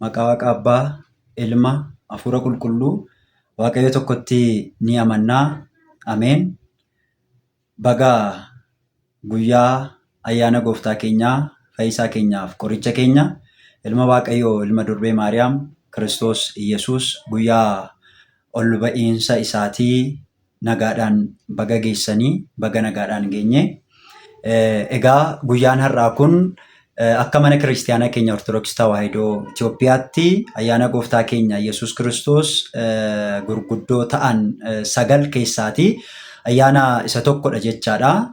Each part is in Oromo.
Maqaa Waaqa Abbaa, Ilma, Hafuura Qulqulluu, Waaqayyo tokkotti ni amannaa. Ameen. Baga guyyaa ayyaana gooftaa keenyaa, fayyisaa keenyaaf qoricha keenya, ilma Waaqayyoo, ilma durbee Maariyaam, Kiristoos Iyyasuus guyyaa ol ba'iinsa isaatii nagaadhaan baga geessanii, baga nagaadhaan geenye. Egaa guyyaan har'aa kun akka mana kiristiyaana keenya Ortodoksii Tawaahidoo Itoophiyaatti ayyaana gooftaa keenya Yesuus Kiristoos gurguddoo ta'an 9 keessaati ayyaana isa tokkodha jechaadha.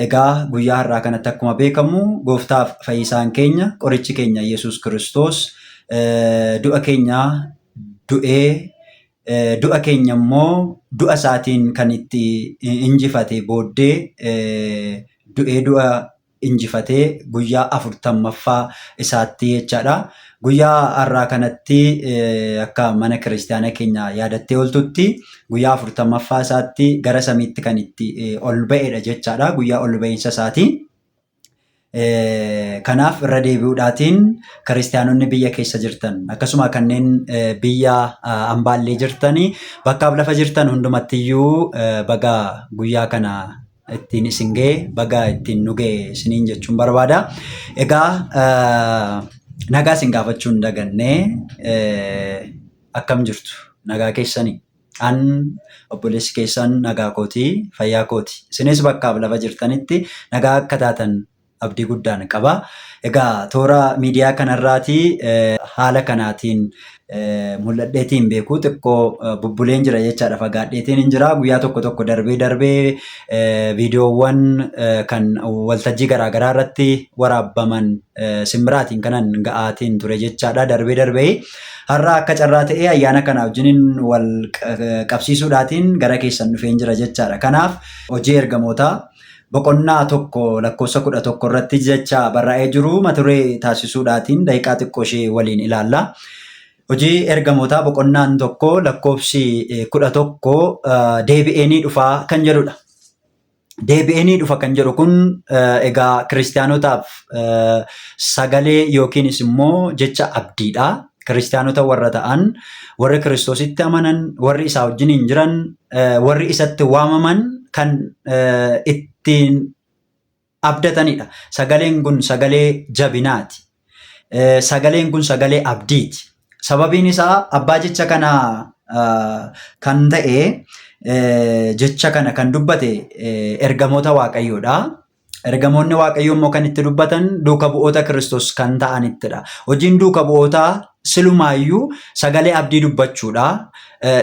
Egaa guyyaa har'aa kanatti akkuma beekamu gooftaaf fayyisaan keenya qorichi keenya Yesuus Kiristoos du'a keenya du'ee Du'a keenya immoo du'a isaatiin kan itti injifate booddee du'ee du'a injifatee guyyaa afurtammaffaa isaatti jechaadha. Guyyaa har'aa kanatti akka mana kiristaana keenya yaadattee ooltutti guyyaa afurtammaffaa isaatti gara samiitti kan itti ol ba'edha jechaadha. Guyyaa ol ba'iinsa isaati. Kanaaf irra deebi'uudhaatiin kiristaanonni biyya keessa jirtan akkasuma kanneen biyya ambaallee jirtanii bakkaaf lafa jirtan hundumattiyyuu baga guyyaa kana ittiin isin ga'e baga ittiin nu ga'e isiniin jechuun barbaada. Egaa nagaa isin gaafachuu hin daganne akkam jirtu nagaa keessanii? An obboleessi keessan nagaa kooti, fayyaa kooti. Isinis bakkaaf lafa jirtanitti nagaa akka taatan abdii guddaan qaba. Egaa toora miidiyaa kanarraati haala kanaatiin mul'adheetiin beeku xiqqoo bubbuleen jira jechaadha fagaadheetiin hin jira. Guyyaa tokko tokko darbee darbee viidiyoowwan kan waltajjii garaagaraa irratti waraabbaman simbiraatiin kanan ga'aatiin ture jechaadha darbee darbee. Har'a akka carraa ta'ee ayyaana kana wajjiniin wal qabsiisuudhaatiin gara keessan dhufeen jira jechaadha. Kanaaf hojii ergamootaa boqonnaa 1 lakkoofsa 11 irratti jecha barraa'ee jiru mata duree taasisuudhaatiin daqiiqaa xiqqoo ishee waliin ilaalla. Hojii ergamootaa boqonnaan 1 lakkoofsi 11 deebi'ee ni dhufaa kan jedhudha. Deebi'ee ni dhufa kan jedhu kun egaa kiristaanotaaf sagalee yookiinis immoo jecha abdiidha. Kiristaanota warra ta'an, warri Kiristoositti amanan, warri isaa wajjiniin jiran, warri isatti waamaman kan ittiin abdatanidha. Sagaleen kun sagalee jabinaati. Sagaleen kun sagalee abdiiti. Sababiin isaa abbaa jecha kanaa kan ta'e jecha kana kan dubbate ergamoota Waaqayyoodha. Ergamoonni Waaqayyoo immoo kan itti dubbatan duuka bu'oota Kiristoos kan ta'anittidha. Hojiin duuka bu'ootaa silumaayyuu sagalee abdii dubbachuudha.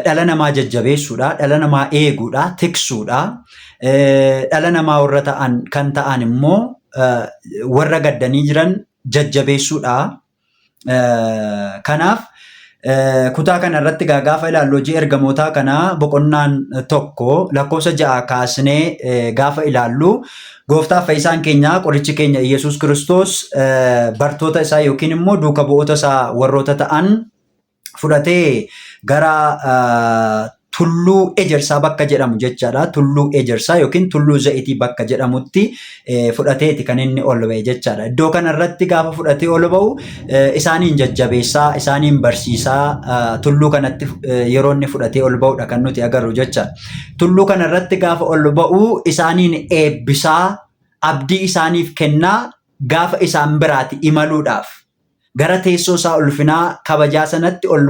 Dhala namaa jajjabeessuudha. Dhala namaa eeguudha. Tiksuudha. Dhala namaa warra ta'an kan ta'an immoo warra gaddanii jiran jajjabeessuudha. Kanaaf kutaa kana irratti egaa gaafa ilaallu hojii ergamootaa kana boqonnaan 1 lakkoofsa 6 kaasnee gaafa ilaallu gooftaa fayyisaan keenya qorichi keenya Iyyasuus Kiristoos bartoota isaa yookiin immoo duuka bu'oota isaa warroota ta'an fudhatee gara tulluu ejersaa bakka jedhamu jechaadha. Tulluu ejersaa yookiin tulluu za'itii bakka jedhamutti fudhateeti kan inni ol ba'e jechaadha. Iddoo kanarratti gaafa fudhatee ol ba'u isaaniin jajjabeessaa, isaaniin barsiisaa tulluu kanatti yeroo inni fudhatee ol ba'udha kan nuti agarru jechaadha. Tulluu kanarratti gaafa ol ba'u isaaniin eebbisaa, abdii isaaniif kennaa gaafa isaan biraati imaluudhaaf gara teessoo isaa ulfinaa kabajaa sanatti ol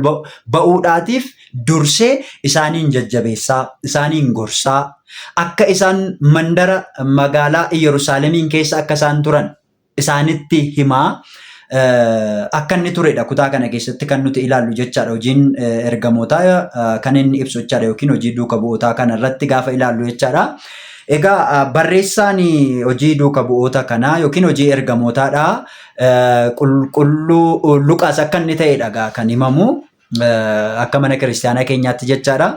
ba'uudhaatiif dursee isaaniin jajjabeessaa, isaaniin gorsaa, akka isaan mandara magaalaa Iyyeruusaalemiin keessa akka isaan turan isaanitti himaa akka inni turedha kutaa kana keessatti kan nuti ilaallu jechaadha. Hojiin ergamootaa kan inni ibsu jechaadha yookiin hojii duuka bu'ootaa kana irratti gaafa ilaallu jechaadha. Egaa barreessaan hojii duuka bu'oota kanaa yookiin hojii ergamootaadha. Qulqulluu Luqaas akka inni ta'edha egaa kan himamu akka mana kiristaanaa keenyaatti jechaadha.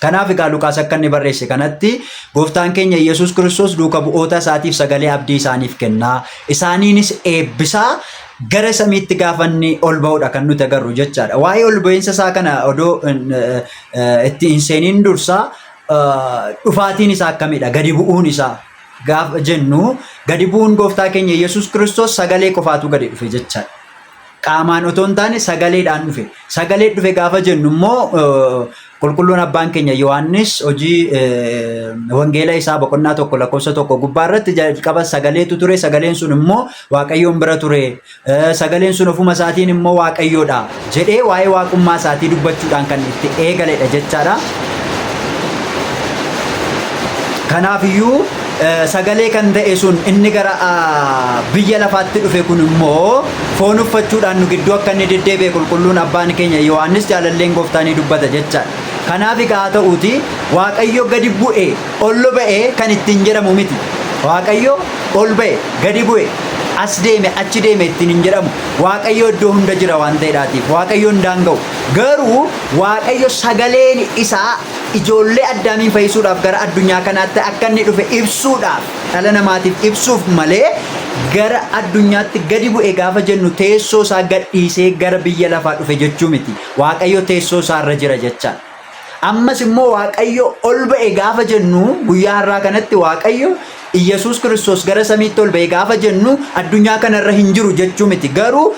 Kanaaf egaa Luqaas akka inni barreesse kanatti gooftaan keenya Yesuus Kiristoos duuka bu'oota isaatiif sagalee abdii isaaniif kennaa isaaniinis eebbisaa gara samiitti gaafa inni ol ba'udha kan nuti agarru jechaadha. Waa'ee ol ba'iinsa isaa kana odoo itti hin seeniin dursaa dhufaatiin isaa akkamidha? Gadi bu'uun isaa gaafa jennu gadi bu'uun gooftaa keenya Yesuus Kiristoos sagalee qofaatu gadi dhufe jechaadha. Qaamaan otoo hin taane sagaleedhaan dhufe. Sagalee dhufe gaafa jennu immoo qulqulluun abbaan keenya Yohaannis hojii wangeela isaa boqonnaa 1 lakkoofsa 1 gubbaa irratti jalqaba sagaleetu ture, sagaleen sun immoo Waaqayyoon bira ture, sagaleen sun ofuma isaatiin immoo Waaqayyoodha jedhee waa'ee waaqummaa isaatii dubbachuudhaan kan itti eegaledha jechaadha. Kanaaf iyyuu sagalee kan ta'e sun inni gara biyya lafaatti dhufe kun immoo foon uffachuudhaan nu gidduu akka inni deddeebi'e qulqulluun abbaan keenya Yohaannis jaalalleen gooftaa ni dubbata jechaadha. Kanaaf egaa haa ta'uuti Waaqayyo gadi bu'e ol ba'e kan ittiin jedhamu miti. Waaqayyo ol ba'e gadi bu'e as deeme achi deeme ittiin hin jedhamu. Waaqayyo iddoo hunda jira waan ta'eedhaatiif Waaqayyo hin daanga'u. Garuu Waaqayyo sagaleen isaa ijoollee Addaamiin fayyisuudhaaf gara addunyaa kanaatti akka inni dhufe ibsuudhaaf dhala namaatiif ibsuuf malee gara addunyaatti gadi bu'e gaafa jennu teessoo isaa gad dhiisee gara biyya lafaa dhufe jechuu miti. Waaqayyo teessoo isaa irra jira jechaadha. Ammas immoo Waaqayyo ol ba'e gaafa jennu guyyaa har'aa kanatti Waaqayyo Iyyasuus Kiristoos gara samiitti ol ba'e gaafa jennu addunyaa kanarra hin jiru jechuu miti. Garuu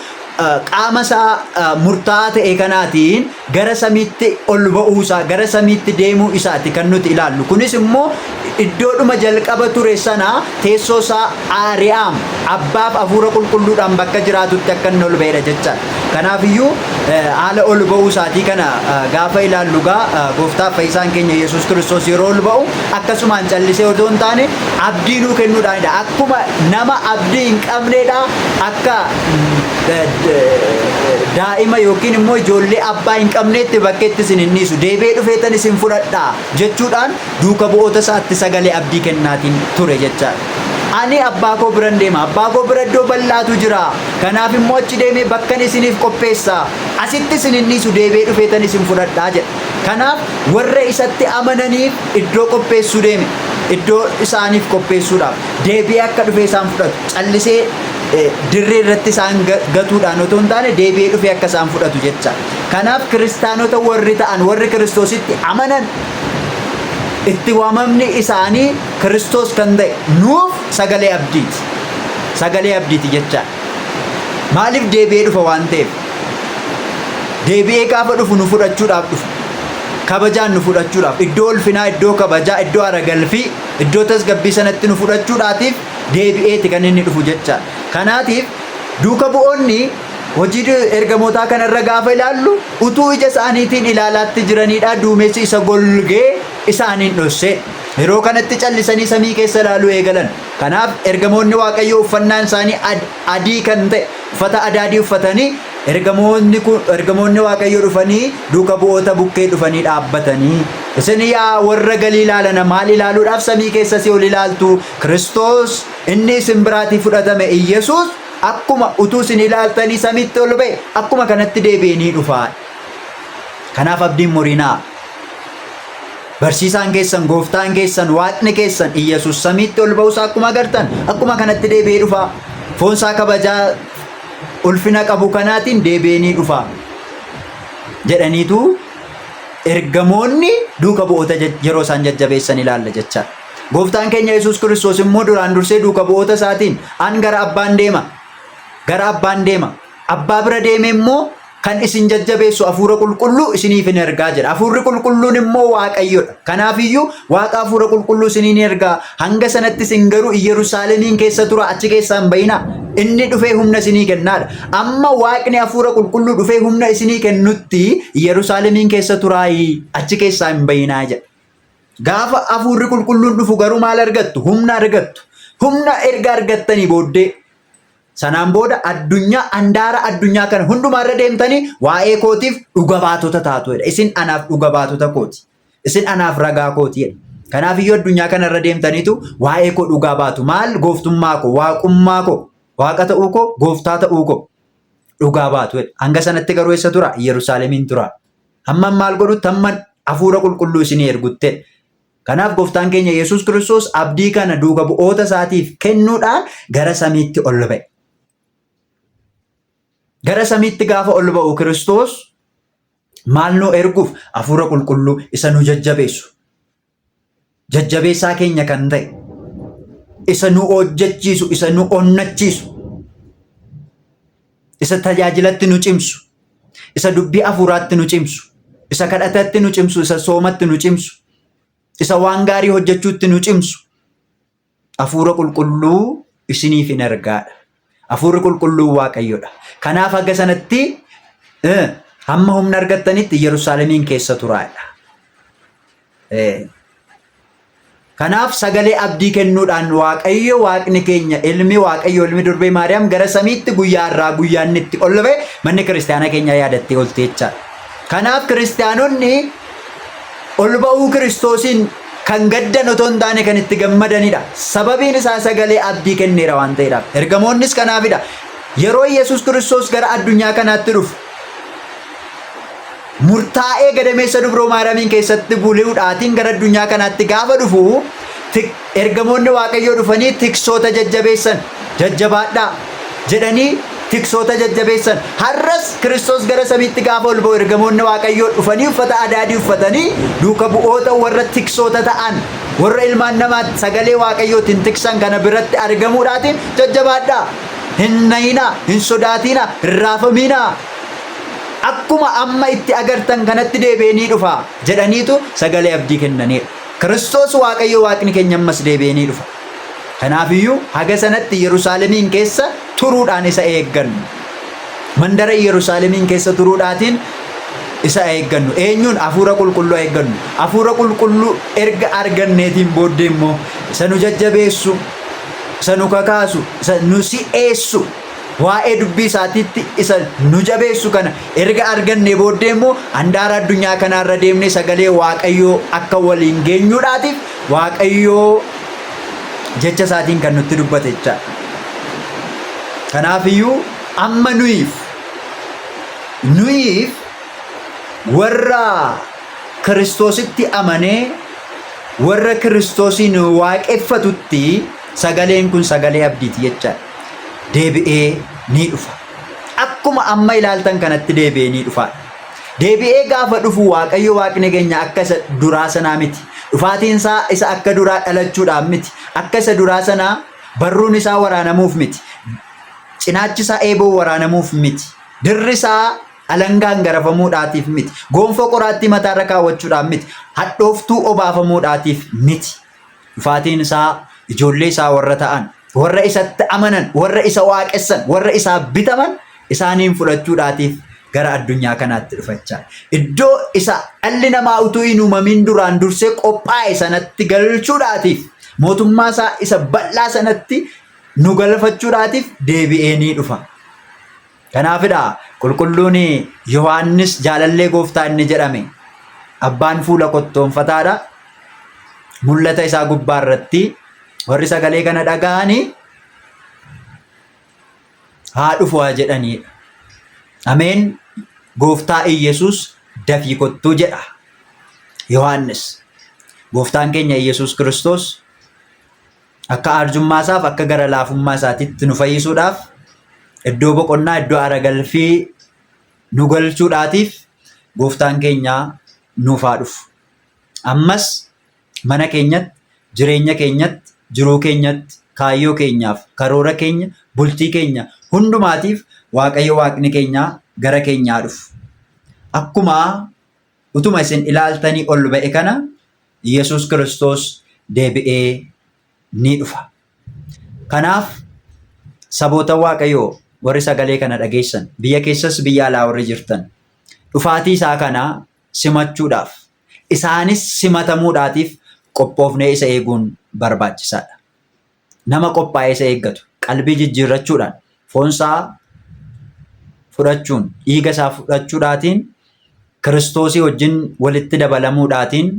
qaama isaa murtaa'aa ta'e kanaatiin gara samiitti ol ba'uu isaa, gara samiitti deemuu isaati kan nuti ilaallu. Kunis immoo iddoodhuma jalqaba ture sana teessoo isaa Aariyaam Abbaaf Hafuura Qulqulluudhaan bakka jiraatutti akka inni ol ba'edha jechaadha. Kanaaf iyyuu haala ol ba'uu isaatii kana gaafa ilaallu gaa gooftaaf fayyisaan keenya Yesuus Kiristoos yeroo ol ba'u akkasumaan callisee otoo hin taane abdii nuu kennuudhaanidha. Akkuma nama abdii hin qabneedha akka daa'ima yookiin immoo ijoollee abbaa hin qabneetti bakkeetti isin hin dhiisu deebi'ee dhufeetan isin fudhadha jechuudhaan duuka bu'oota isaatti sagalee abdii kennaatiin ture jechaadha. Ani abbaa koo biran deema. Abbaa koo bira iddoo bal'aatu jira. Kanaaf immoo achi deemee bakkan isiniif qopheessa. Asitti isin hin dhiisu deebi'ee dhufeetan isin fudhadhaa jedha. Kanaaf warra isatti amananiif iddoo qopheessuu deeme. Iddoo isaaniif qopheessuudhaaf deebi'ee akka dhufee isaan fudhatu. Callisee dirree irratti isaan gatuudhaan otoo hin taane deebi'ee dhufee akka isaan fudhatu jecha. Kanaaf kiristaanota warri ta'an warri Kiristoositti amanan itti waamamni isaanii Kiristoos kan ta'e nuuf sagalee abdiiti. Sagalee abdiiti jecha. Maaliif deebi'ee dhufa waan ta'eef? Deebi'ee gaafa dhufu nu fudhachuudhaaf dhufa. Kabajaan nu fudhachuudhaaf iddoo ulfinaa, iddoo kabajaa, iddoo aragalfii, iddoo tasgabbii sanatti nu fudhachuudhaatiif deebi'eeti kan inni dhufu jecha. Kanaatiif duuka bu'oonni hojii ergamootaa kanarra gaafa ilaallu utuu ija isaaniitiin ilaalaatti jiraniidha duumessi isa golgee isaaniin dhosse. Yeroo kanatti callisanii samii keessa ilaaluu eegalan. Kanaaf ergamoonni Waaqayyoo uffannaan isaanii adii kan ta'e uffata adaadii uffatanii ergamoonni kun ergamoonni Waaqayyoo dhufanii duuka bu'oota bukkee dhufanii dhaabbatanii isin yaa warra Galiilaalana maal ilaaluudhaaf samii keessa si ol ilaaltu? Kiristoos inni isin biraatii fudhatame Iyyasuus akkuma utuu isin ilaaltanii samiitti ol ba'e akkuma kanatti deebi'ee ni dhufa. Kanaaf abdiin murinaa. Barsiisaan keessan, gooftaan keessan, waaqni keessan Iyyasuus samiitti ol ba'uusaa akkuma agartan akkuma kanatti deebi'ee dhufa. Foonsaa kabajaa ulfina qabu kanaatiin deebi'ee ni dhufa. Jedhaniitu ergamoonni duuka bu'oota yeroo isaan jajjabeessan ilaalla jechaadha. Gooftaan keenya Yesuus Kiristoos immoo duraan dursee duuka bu'oota isaatiin an gara abbaan deema. Gara abbaan deema. Abbaa bira deemee immoo kan isin jajjabeessu hafuura qulqulluu isiniif hin ergaa jedha. Hafuurri qulqulluun immoo Waaqayyodha. Kanaafiyyuu Waaqa hafuura qulqulluu isiniin ergaa. Hanga sanatti isin garuu Yerusaalemiin keessa tura achi keessaa hin bayinaa. Inni dhufee humna isinii kennaadha. Amma Waaqni hafuura qulqulluu dhufee humna isinii kennutti Yerusaalemiin keessa turaayii achi keessaa hin bayinaa jedha. Gaafa hafuurri qulqulluun dhufu garuu maal argattu? Humna argattu. Humna erga argattanii booddee Sanaan booda addunyaa andaara addunyaa kana hundumaa irra deemtanii waa'ee kootiif dhuga baatota taatu jedha. Isin anaaf dhuga baatota kooti. Isin anaaf ragaa kooti jedha. Kanaaf iyyuu addunyaa kana irra deemtaniitu waa'ee koo dhugaa baatu. Maal gooftummaa koo, waaqummaa koo, waaqa ta'uu koo, gooftaa ta'uu koo dhugaa baatu jedha. Hanga sanatti garuu eessa tura? Yerusaalemiin tura. Hamman maal godhutti hamman hafuura qulqulluu isinii ergutti. Kanaaf gooftaan keenya Yesuus Kiristoos abdii kana duuka bu'oota isaatiif kennuudhaan gara samiitti ol ba'e. Gara samiitti gaafa ol ba'u Kiristoos maal nu erguuf hafuura qulqulluu isa nu jajjabeessu. Jajjabeessaa keenya kan ta'e isa nu hojjechiisu, isa nu onnachiisu. Isa tajaajilatti nu cimsu, isa dubbii hafuuraatti nu cimsu, isa kadhatatti nu cimsu, isa soomatti nu cimsu, isa waan gaarii hojjechuutti nu cimsu, Hafuura Qulqulluu isiniif hin ergaadha. Hafuurri Qulqulluu Waaqayyodha. Kanaaf haga sanatti hamma humna argattanitti Yerusaalemiin keessa turaadha. Kanaaf sagalee abdii kennuudhaan Waaqayyo Waaqni keenya ilmi Waaqayyo ilmi durbee Maariyaam gara samiitti guyyaa irraa guyyaa inni itti ol ba'e manni kiristaanaa keenya yaadattee olte jechaadha. Kanaaf kiristaanonni ol ba'uu Kiristoosiin kan gaddan otoo hin taane kan itti gammadanidha. Sababiin isaa sagalee abdii kenneera waan ta'eedhaaf. Ergamoonnis kanaafidha. Yeroo Yesuus Kiristoos gara addunyaa kanaatti dhufu murtaa'ee gadameessa dubroo Maariyaamiin keessatti buluudhaatiin gara addunyaa kanaatti gaafa dhufu ergamoonni Waaqayyoo dhufanii tiksoota jajjabeessan jajjabaadhaa jedhanii tiksoota jajjabeessan. Har'as Kiristoos gara samiitti gaafa ol ba'u ergamoonni Waaqayyoo dhufanii uffata adaadii uffatanii duuka bu'oota warra tiksoota ta'an warra ilmaan namaatti sagalee Waaqayyootiin tiksan kana biratti argamuudhaatiin jajjabaadhaa, hin na'inaa, hin sodaatinaa, hin raafaminaa, akkuma amma itti agartan kanatti deebi'ee ni dhufa jedhaniitu sagalee abdii kennaniiru. Kiristoos Waaqayyo Waaqni keenya ammas deebi'ee ni dhufa. Kanaafiyyuu haga sanatti Yerusaalemiin keessa turuudhaan isa eeggannu. Mandara Yerusaalemiin keessa turuudhaatiin isa eeggannu. Eenyuun? Hafuura Qulqulluu eeggannu. Hafuura Qulqulluu erga arganneetiin booddee immoo isa nu jajjabeessu, isa nu kakaasu, isa nu si'eessu, waa'ee dubbii isaatiitti isa nu jabeessu kana erga argannee booddee immoo handaara addunyaa kanaarra deemnee sagalee Waaqayyoo akka waliin geenyuudhaatiif Waaqayyoo jecha isaatiin kan nutti dubbate jechaadha. Kanaafiyyuu amma nuyiif warra Kiristoositti amanee warra Kiristoosiin waaqeffatutti sagaleen kun sagalee abdiiti jechaadha. Deebi'ee ni dhufa. Akkuma amma ilaaltan kanatti deebi'ee ni dhufa. Deebi'ee gaafa dhufu Waaqayyo Waaqni keenya akka isa duraa sanaa miti. Dhufaatiin isaa isa akka duraa dhalachuudhaan miti. Akka isa duraa sanaa barruun isaa waraanamuuf miti. Cinaachi isaa eeboo waraanamuuf miti. Dirri isaa alangaan garafamuudhaatiif miti. Gonfoo qoraattii mataarra kaawwachuudhaan miti. Hadhooftuu obaafamuudhaatiif miti. Dhufaatiin isaa ijoollee isaa warra ta'an, warra isatti amanan, warra isa waaqessan, warra isaaf bitaman isaaniin fudhachuudhaatiif gara addunyaa kanaatti dhufachaa. Iddoo isa dhalli namaa utuu hin uumamin duraan dursee qophaa'e sanatti galchuudhaatiif mootummaa isaa isa bal'aa sanatti nu galfachuudhaatiif deebi'ee ni dhufa. Kanaafidha qulqulluun Yohaannis jaalallee gooftaa inni jedhame abbaan fuula kottoonfataadha. Mul'ata isaa gubbaa irratti warri sagalee kana dhaga'anii haa dhufu haa jedhaniidha. Ameen. Gooftaa Iyyasuus dafii kottuu jedha Yohaannis. Gooftaan keenya Iyyasuus Kiristoos akka arjummaa isaaf akka gara laafummaa isaatitti nu fayyisuudhaaf iddoo boqonnaa iddoo aragalfii nu galchuudhaatiif gooftaan keenya nuuf haa dhufu. Ammas mana keenyatti, jireenya keenyatti, jiruu keenyatti, kaayyoo keenyaaf, karoora keenya, bultii keenya hundumaatiif Waaqayyo Waaqni keenya gara keenyaa dhufu. Akkuma utuma isin ilaaltanii ol ba'e kana Yesuus Kiristoos deebi'ee ni dhufa. Kanaaf saboota Waaqayyoo warri sagalee kana dhageessan biyya keessas biyya alaa warri jirtan dhufaatii isaa kana simachuudhaaf isaanis simatamuudhaatiif qophoofnee isa eeguun barbaachisaadha. Nama qophaa'ee isa eeggatu qalbii jijjiirrachuudhaan foonsaa fudhachuun dhiiga isaa fudhachuudhaatiin Kiristoosii wajjin walitti dabalamuudhaatiin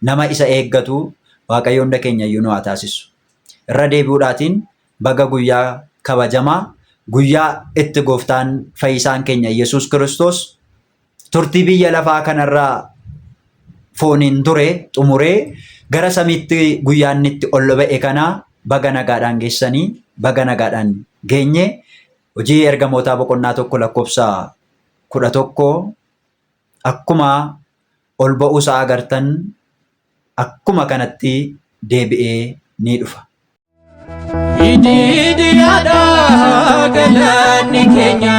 nama isa eeggatu Waaqayyo hunda keenya iyyuu nu haa taasisu. Irra deebi'uudhaatiin baga guyyaa kabajamaa guyyaa itti gooftaan fayyisaan keenya Yesuus Kiristoos turtii biyya lafaa kanarraa fooniin ture xumuree gara samiitti guyyaa inni itti ol ba'e kana baga nagaadhaan geessanii baga nagaadhaan geenye. Hojii ergamootaa boqonnaa 1 lakkoofsa 11 akkuma ol ba'uu isaa agartan akkuma kanatti deebi'ee ni dhufa. Ididiyaadha galanni keenya,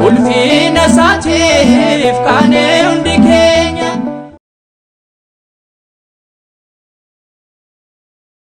ulfina isaatiif qaanee.